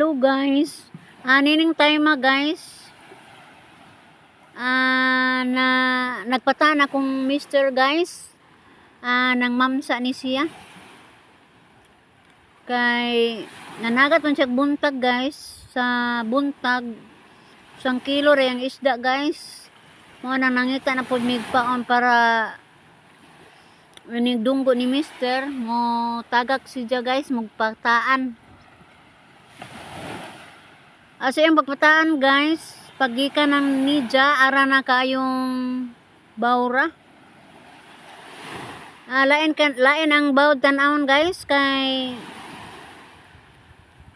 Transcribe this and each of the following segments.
Hello guys. Nining time guys. Na nagpatan akong mister guys. Nang mamsa ni siya. Kay nanagat man siya buntag guys, sa buntag 1 kilo ra ang isda guys. Mao nang nangita na pud mig paon para inig dunggo ni mister mo tagak siya guys, magpataan. Asa yung pagpataan guys, paggikan ng nidya, ara na kayong bawra. Lain, lain ang bawd tan-awon guys, kay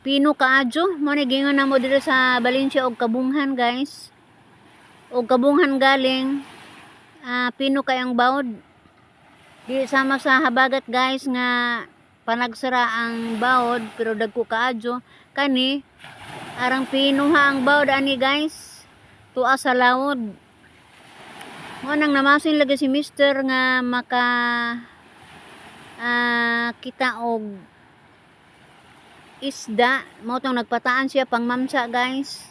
pino kaadyo. Mo ni gingon na mo dito sa Valencia og kabunghan guys. Og kabunghan galing, pino kay ang bawd. Di sama sa habagat guys nga panagsara ang bawod pero dagko kaadyo. Kani, arang pino ha ang bawd ani guys. Tuwa sa lawod. Mo nang namasin lagi si mister nga maka kita og isda. Mo tong nagpataan siya pang mamsa guys.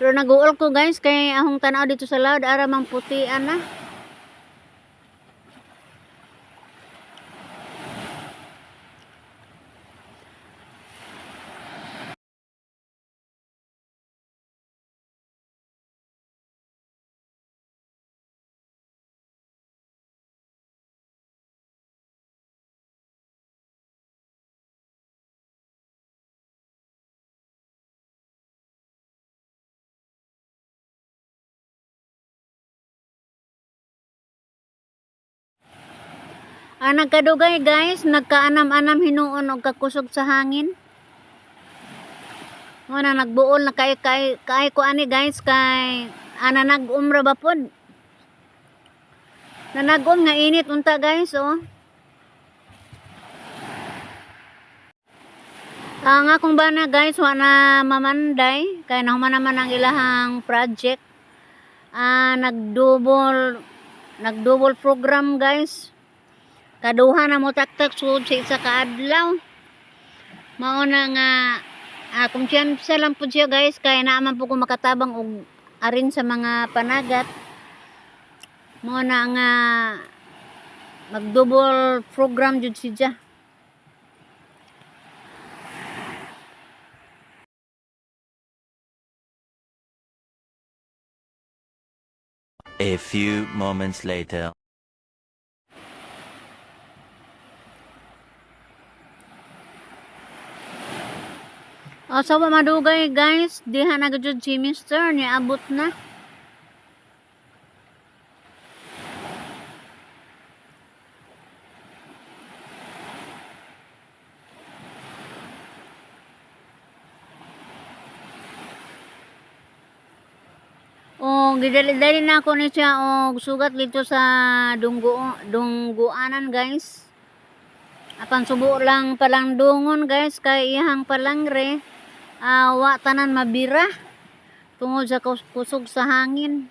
Pero nag-uol ko guys kay ahong tanaw dito sa lawod ara mang putian na. Nagkadugay guys, nagkaanam-anam hinuon og kakusog sa hangin. Mo na nagbuol na kay kay kay ko ani guys kay ana nag-umra ba pod. Nanagom nga init unta guys oh. Ang akong bana guys wa na mamanday kay nahuman naman ang ilahang project. Nag-double program guys. Kaduha na mo taktak sud sa isa ka adlaw. Mao na nga kumpiyansa lang pud siya guys kay naa man pud ko makatabang og arin sa mga panagat. Mao na nga mag-double program jud siya. A few moments later. O sa wa madugay guys, diha na gud si mister niabot na. O gidali-dali na ako ni siya og sugat dito sa dungguanan guys. Apan subo lang palang dungon guys kay iyahang palangre. Wa tanan mabira tungod sa kusog sa hangin.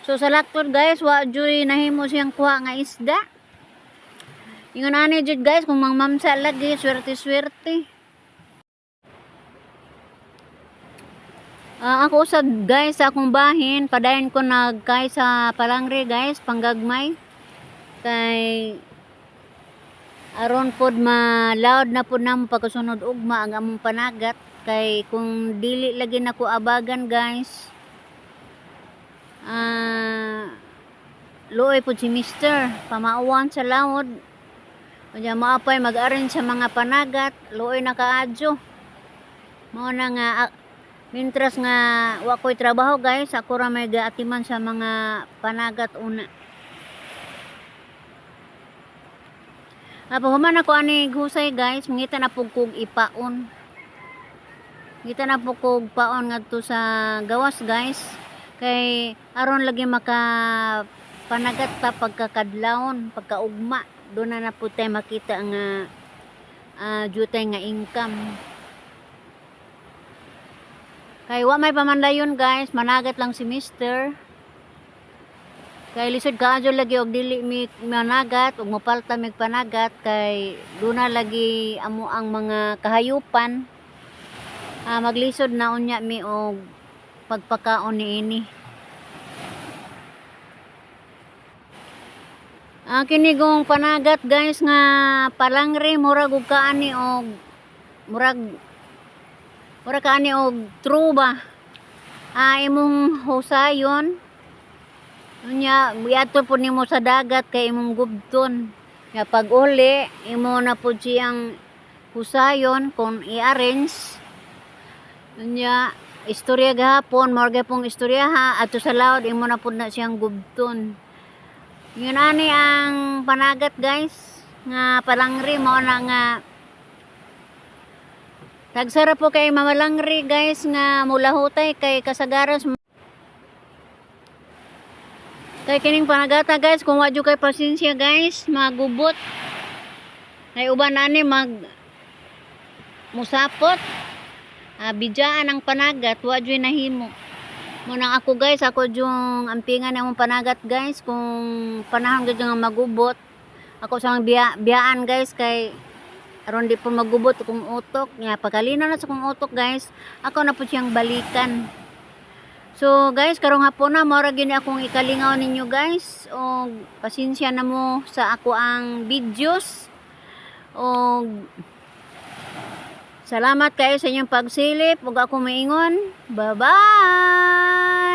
So sa laktod guys, wa juy nahimo siyang kuha nga isda. Ingon ani jud guys kung mangmamsa lagi, swerte-swerte. Ako usab guys sa akong bahin, padayon ko nagkay sa palangre guys, panggagmay. Kay aron pod ma-loud na pod namo pagkasunod ugma ang among panagat. Kay kung dili lagi nako abagan guys, luoy pod si mister pamauwan sa lawod. Unya maapay mag-arin sa mga panagat, luoy na kaadyo. Mao na nga mintras nga wa ko'y trabaho guys, ako ra may gaatiman sa mga panagat una. Human ako ani husay guys, mangita na pug kog ipaon. Mangita na pug kog paon ngadto sa gawas guys, kay aron lagi maka panagat ta pagkakadlawon, pagkaugma, doon na na pud tay makita nga jutay nga income. Kay wa may pamandayon guys, managat lang si mister. Kay lisod kaadyo lagi og dili mi managat ug mopalta mig panagat kay duna lagi amo ang mga kahayupan. Maglisod na unya mi og pagpakaon niini. Ang kinigong panagat, guys, nga palangre, murag og kaani og murag kaani og true ba. Imong husayon. Unya giadto po nimo sa dagat kay imong gubton. Nya pag uli, imo na pud siyang husayon kung i-arrange. Unya istorya gahapon, mao pong istorya ha, adto sa laod imo na pud na siyang gubton. Yun ani ang panagat, guys, nga palangri, mao na nga tagsara po kay mamalangri, guys, nga mulahutay kay kasagaran kay kining panagata, guys, kung wa jud kay pasensya, guys, magubot. Nay uban ani mag musapot. Bidyaan ang panagat, wa jud nahimo. Munang ako, guys, ako yung ampingan ng panagat, guys, kung panahon gud nga magubot. Ako sa biyaan, guys, kay aron di po magubot akong utok. Nga pagkalinaw na sa akong utok, guys, ako na po siyang balikan. So guys, karong hapon na mao ra gyud ni akong ikalingaw ninyo, guys. Og pasensya na mo sa ako ang videos. Og salamat kayo sa inyong pagsilip ug ako maingon. Bye-bye.